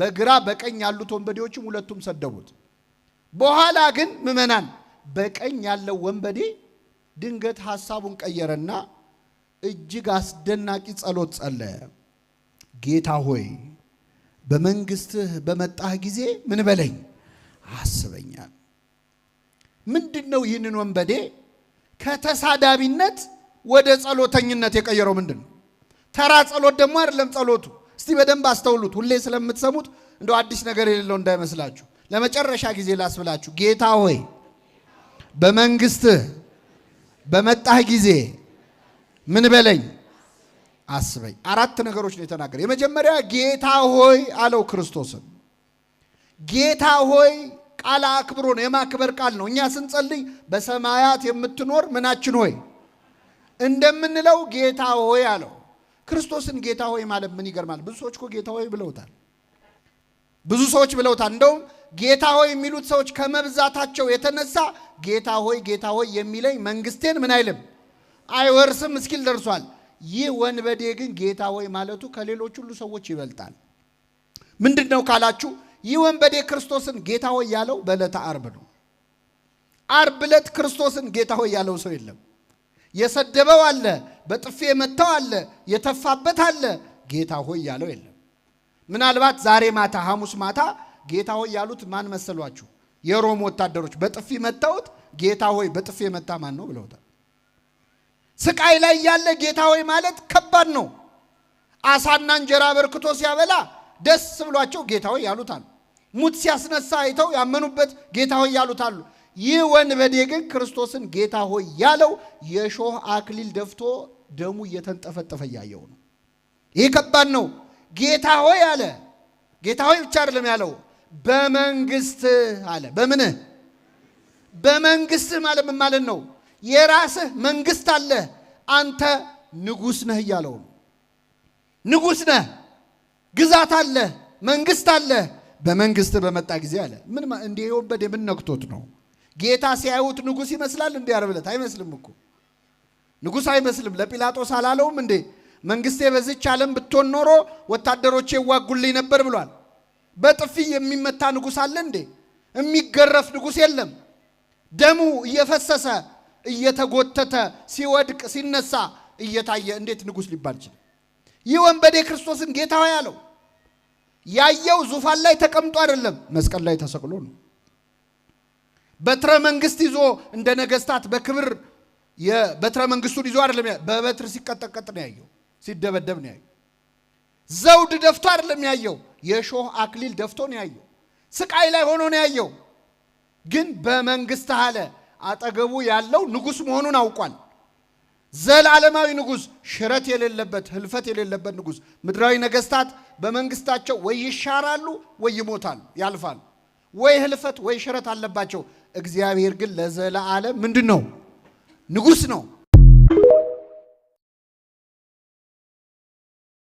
በግራ በቀኝ ያሉት ወንበዴዎችም ሁለቱም ሰደቡት። በኋላ ግን ምዕመናን በቀኝ ያለው ወንበዴ ድንገት ሐሳቡን ቀየረና እጅግ አስደናቂ ጸሎት ጸለየ። ጌታ ሆይ፣ በመንግስትህ በመጣህ ጊዜ ምን በለኝ፣ አስበኛል። ምንድን ነው ይህንን ወንበዴ ከተሳዳቢነት ወደ ጸሎተኝነት የቀየረው ምንድን ነው? ተራ ጸሎት ደግሞ አይደለም ጸሎቱ። እስቲ በደንብ አስተውሉት። ሁሌ ስለምትሰሙት እንደው አዲስ ነገር የሌለው እንዳይመስላችሁ። ለመጨረሻ ጊዜ ላስብላችሁ። ጌታ ሆይ፣ በመንግስትህ በመጣህ ጊዜ ምን በለኝ፣ አስበኝ። አራት ነገሮች ነው የተናገረ። የመጀመሪያ ጌታ ሆይ አለው ክርስቶስን። ጌታ ሆይ ቃል አክብሮ ነው፣ የማክበር ቃል ነው። እኛ ስንጸልይ በሰማያት የምትኖር ምናችን ሆይ እንደምንለው ጌታ ሆይ አለው። ክርስቶስን ጌታ ሆይ ማለት ምን ይገርማል። ብዙ ሰዎች እኮ ጌታ ሆይ ብለውታል። ብዙ ሰዎች ብለውታል። እንደውም ጌታ ሆይ የሚሉት ሰዎች ከመብዛታቸው የተነሳ ጌታ ሆይ ጌታ ሆይ የሚለኝ መንግስቴን ምን አይልም፣ አይወርስም እስኪል ደርሷል። ይህ ወንበዴ ግን ጌታ ሆይ ማለቱ ከሌሎች ሁሉ ሰዎች ይበልጣል። ምንድን ነው ካላችሁ፣ ይህ ወንበዴ ክርስቶስን ጌታ ሆይ ያለው በዕለተ ዓርብ ነው። ዓርብ ዕለት ክርስቶስን ጌታ ሆይ ያለው ሰው የለም። የሰደበው አለ፣ በጥፊ የመታው አለ፣ የተፋበት አለ። ጌታ ሆይ ያለው የለም። ምናልባት ዛሬ ማታ፣ ሐሙስ ማታ ጌታ ሆይ ያሉት ማን መሰሏችሁ? የሮም ወታደሮች በጥፊ መታውት ጌታ ሆይ በጥፊ የመታ ማን ነው ብለውታል። ስቃይ ላይ ያለ ጌታ ሆይ ማለት ከባድ ነው። አሳና እንጀራ አበርክቶ ሲያበላ ደስ ብሏቸው ጌታ ሆይ ያሉት አሉ። ሙት ሲያስነሳ አይተው ያመኑበት ጌታ ሆይ ያሉት አሉ። ይህ ወንበዴ ግን ክርስቶስን ጌታ ሆይ ያለው የሾህ አክሊል ደፍቶ ደሙ እየተንጠፈጠፈ እያየው ነው። ይህ ከባድ ነው። ጌታ ሆይ አለ። ጌታ ሆይ ብቻ አይደለም ያለው፣ በመንግስትህ አለ። በምንህ? በመንግስትህ ማለት ምን ማለት ነው? የራስህ መንግስት አለ፣ አንተ ንጉስ ነህ እያለው ነው። ንጉስ ነህ፣ ግዛት አለ፣ መንግስት አለ። በመንግስትህ በመጣ ጊዜ አለ። ምን እንዴ፣ ወንበዴ ምን ነክቶት ነው? ጌታ ሲያዩት ንጉስ ይመስላል እንዴ? ዓርብ ዕለት አይመስልም እኮ፣ ንጉስ አይመስልም። ለጲላጦስ አላለውም እንዴ? መንግስቴ በዚች ዓለም ብትሆን ኖሮ ወታደሮቼ ይዋጉልኝ ነበር ብሏል። በጥፊ የሚመታ ንጉስ አለ እንዴ? የሚገረፍ ንጉስ የለም። ደሙ እየፈሰሰ እየተጎተተ ሲወድቅ ሲነሳ እየታየ እንዴት ንጉስ ሊባል ይችላል? ይህ ወንበዴ ክርስቶስን ጌታ ሆይ አለው። ያየው ዙፋን ላይ ተቀምጦ አይደለም፣ መስቀል ላይ ተሰቅሎ ነው። በትረ መንግስት ይዞ እንደ ነገስታት በክብር የበትረ መንግስቱን ይዞ አይደለም፣ በበትር ሲቀጠቀጥ ነው ያየው፣ ሲደበደብ ነው ያየው። ዘውድ ደፍቶ አይደለም ያየው፣ የሾህ አክሊል ደፍቶ ነው ያየው። ስቃይ ላይ ሆኖ ነው ያየው። ግን በመንግስት አለ፣ አጠገቡ ያለው ንጉስ መሆኑን አውቋል። ዘላለማዊ ንጉስ፣ ሽረት የሌለበት፣ ህልፈት የሌለበት ንጉስ። ምድራዊ ነገስታት በመንግስታቸው ወይ ይሻራሉ ወይ ይሞታሉ፣ ያልፋሉ። ወይ ህልፈት ወይ ሽረት አለባቸው። እግዚአብሔር ግን ለዘላለም ምንድን ነው? ንጉስ ነው።